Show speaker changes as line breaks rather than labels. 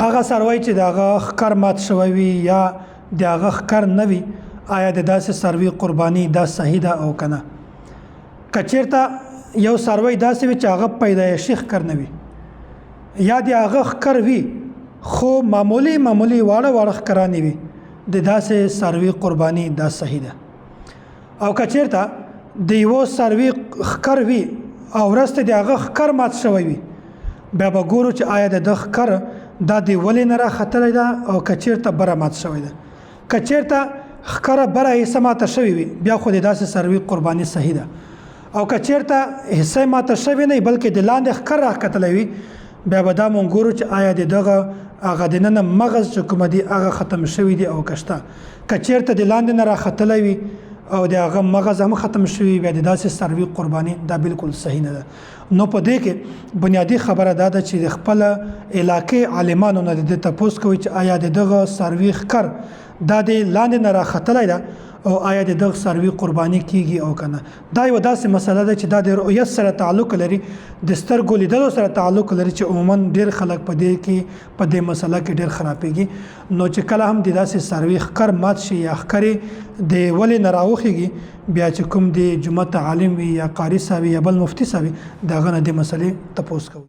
هغه څاروی چې د هغه ښکر مات شوی وي یا د هغه ښکر نه وي، آیا د داسې څاروي قرباني دا صحیح ده او که نه؟ که چېرته یو څاروی داسې وي چې هغه پیدایشي ښکر نه وي یا د هغه ښکر وي خو معمولي معمولي واړه واړه ښکرانې وي، د داسې څاروي قرباني دا صحیح ده. او که چېرته د یوه څاروي ښکر وي او وروسته د هغه ښکر مات شوی وي، بیا به ګورو چې آیا د ده ښکر دا د ولې نه راختلی ده او که چېرته بره مات شوی ده. که چېرته ښکره بره حصه ماته شوې وي، بیا خو د داسې څاروي قرباني صحیح ده. او که چېرته حصه ماته شوې نه، بلکې د لاندې ښکر راښکتلی وي، بیا به دا مونږ ګورو چې آیا د دغه هغه د ننه مغز چې کومه دي هغه ختم شوي دي او که شته. که چېرته د لاندې نه راختلی وي او د هغه مغز هم ختم شوي، بیا د داسې څاروي قرباني دا بالکل صحیح نه ده. نو په دې کې بنیادي خبره دا ده چې د خپل علاقې عالمانو نه د تپوس کوي چې آیا د دغه څاروي ښکر دا د لاندې نه راختلی ده او آیا د دغه څاروي قرباني کیږي او که نه. دا یوه داسې مسله ده چې دا د رؤیت سره تعلق لري، د سترګو لیدلو سره تعلق لري، چې عموما ډیر خلک په دې کې په دې مسله کې ډیر خرابېږي. نو چې کله هم د داسې څاروي ښکر مات شي یا ښکرې د ولې نه راوخیږي، بیا چې کوم د جومات عالم وي یا قاري صاحب یا بل مفتي صاحب وي، د هغه نه د مسلې تپوس کوي.